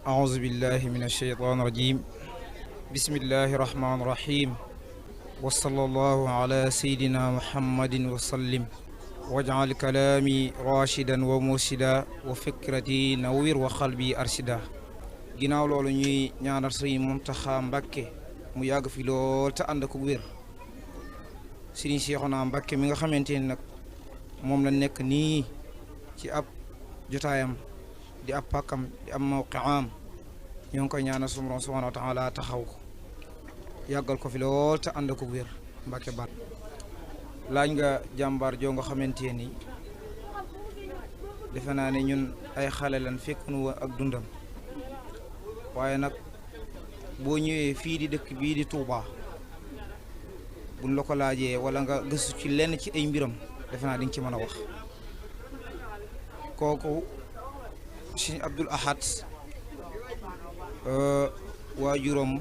أعوذ بالله من الشيطان الرجيم بسم الله الرحمن الرحيم وصلى الله على سيدنا محمد وسلم واجعل كلامي راشدا ومرشدا وفكرتي نوير وقلبي أرشدا ginnaaw loolu ñuy ñaanal Sëriñ Muntaxa Mbàkke mu yàgg fi lool te ànd ak wér Sëriñ Seexuna Mbàkke mi nga xamante ni nag moom la nekk nii ci ab jotaayam di ab pàkkam di ab mawqiam ñoo ngi koy ñaanal sunu Boroom subhaanahu wa taala taxaw ko yàggal ko fi lool te ànd ak wér Mbàkke baat laaj nga jàmbaar joo nga xamante ni defe naa ne ñun ay xale lan fekkunu ak dundam waaye nag boo ñëwee fii di dëkk bii di Touba buñ la ko laajee wala nga gëstu ci lenn ci ay mbiram defe naa di nga ci mën a wax kooku Sëriñ Abdul Ahad waajuram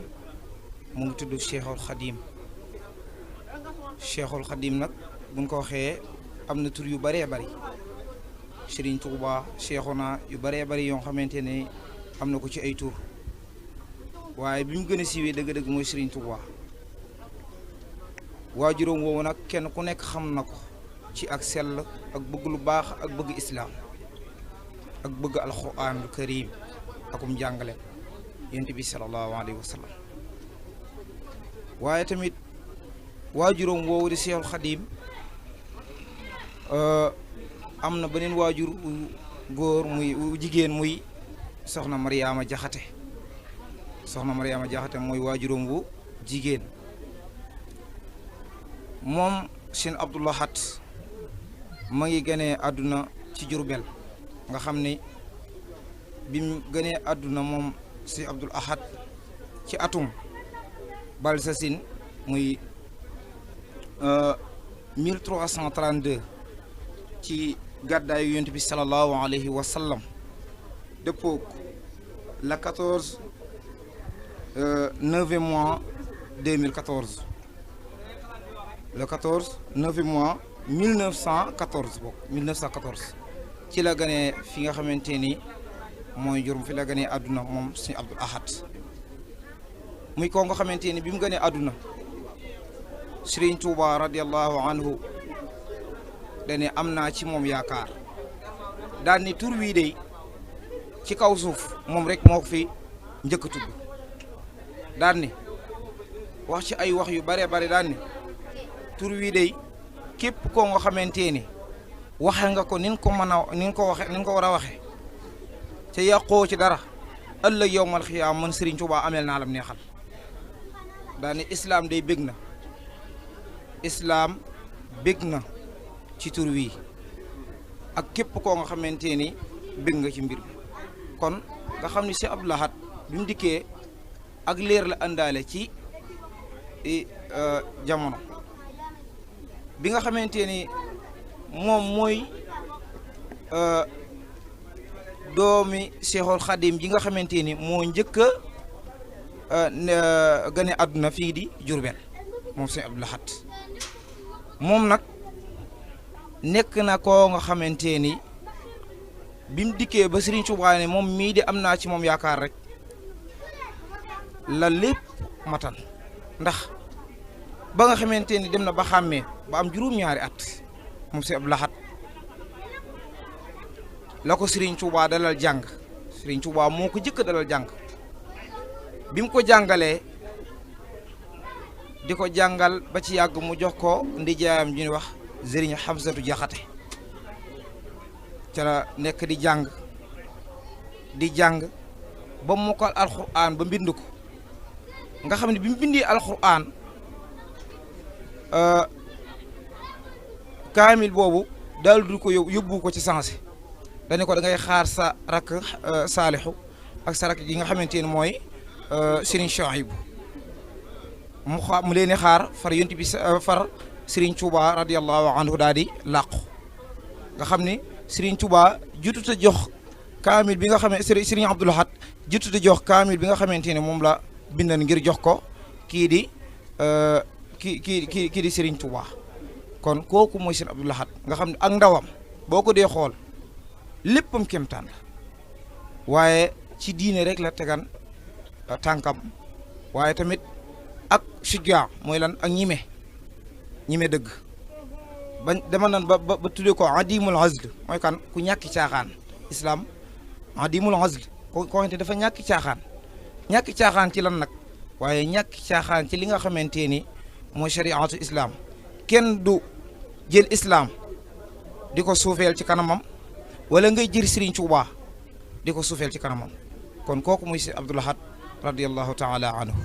mu ngi tudd Cheikhul Khadim Cheikhul Khadim nag buñ ko waxee am na tur yu bëree bëri Sëriñ Touba Cheikhuna yu bëree bëri yoo xamante ne am na ko ci ay tur waaye bi mu gën a siiwee dëgg-dëgg mooy Sëriñ Touba waajuram woowu nag kenn ku nekk xam na ko ci ak sell ak bëgg lu baax ak bëgg islaam ak bëgg alxuraanul karim akum jàngale yonent bi sallallahu alayhi wa sallam waaye tamit waajuram woowu di Seexul Xadiim am na beneen waajur góor muy jigéen muy soxna Mariama Jaxate soxna Mariama Jaxate mooy waajuram wu jigéen moom Sëriñ Abdul Ahad ma ngi gënee àdduna ci Jurbel nga xam ni bi mu gënee àdduna moom Sëriñ Abdul Ahad ci atum Balsasin muy 1332 ci gàddaayu Yonent bi sallallahu alayhi wa sallam dëppoog la 14 9 mois 2014 le 14 9 mois 1914 bokk 1914 ci la gënee fi nga xamante ni mooy jurum fi la gënee àdduna moom Sëriñ Abdul Ahad muy ko nga xamante ni bi mu gënee àdduna Sëriñ Tuuba radiyallahu anhu dane am naa ci moom yaakaar daal ni tur wii de ci kaw suuf moom rek moo ko fi njëkk a tudd daal ni wax ci ay wax yu bare bare daal ni tur wii de képp koo nga xamante ni waxe nga ko nin ko mën a nin ko waxe nin ko war a waxe te yàqoo ci dara ëllëg yowmal xiyaam man Sëriñ Tuuba ameel naa lam neexal daal ni islaam day bég na islaam bég na ci tur wii ak képp koo nga xamante ni bég nga ci mbir mi kon nga xam ni Sëriñ Abdul Ahad bi mu dikkee ak leer la àndaale ci jamono bi nga xamante ni moom mooy doomi Seexul Xadim ji nga xamante ni moo njëkk a gane àdduna fii di Jurbel moom Sëriñ Abdul Ahad moom nag nekk na koo nga xamante ni bi mu dikkee ba Sëriñ Tuubaa ne moom mii di am naa ci moom yaakaar rek la lépp matal ndax ba nga xamante ni dem na ba xàmmee ba am juróom-ñaari at moom Sëriñ Abdul Ahad la ko Sëriñ Tuubaa dalal jàng Sëriñ Tuubaa moo ko jëkk dalal jàng bi mu ko jàngalee di ko jàngal ba ci yàgg mu jox ko ndijaayam ju ñuy wax Sëriñ Xamsatu Jaxate ca la nekk di jàng ba mu mokkal alxuraan ba mbind ko nga xam ne bi mu bindee alxuraan kaamil boobu daal du ko yóbbu ko ci sensé dañu ko da ngay xaar sa rakk Saalixu ak sa rakk yi nga xamante ne mooy Sëriñ Suhaybu mu leen xaar far yonent bi far Sëriñ Tuuba radiyallahu anhu daal di làqu nga xam ne Sëriñ Tuuba jutut a jox kaamil bi nga xam ne Sëriñ Abdul Ahad jutut a jox kaamil bi nga xamante ne moom la bindan ngir jox ko kii di kii di Sëriñ Tuuba kon kooku mooy Sëriñ Abdul Ahad nga xam ne ak ndawam boo ko dee xool léppam kéemtaan la waaye ci diine rek la tegan tànkam waaye tamit ak shujaa mooy lan ak ñime dëgg bañ dama nan ba tuddee ko adimul azl mooy kan ku ñàkki caaxaan islam adimul azl ko xamante dafa ñàkki caaxaan ci lan nag waaye ñàkki caaxaan ci li nga xamante ni mooy shariatu islam kenn du jël islam di ko suufeel ci kanamam wala ngay jël Serigne Touba di ko suufeel ci kanamam kon kooku muy si Abdou Lahad radiyallahu taala anhu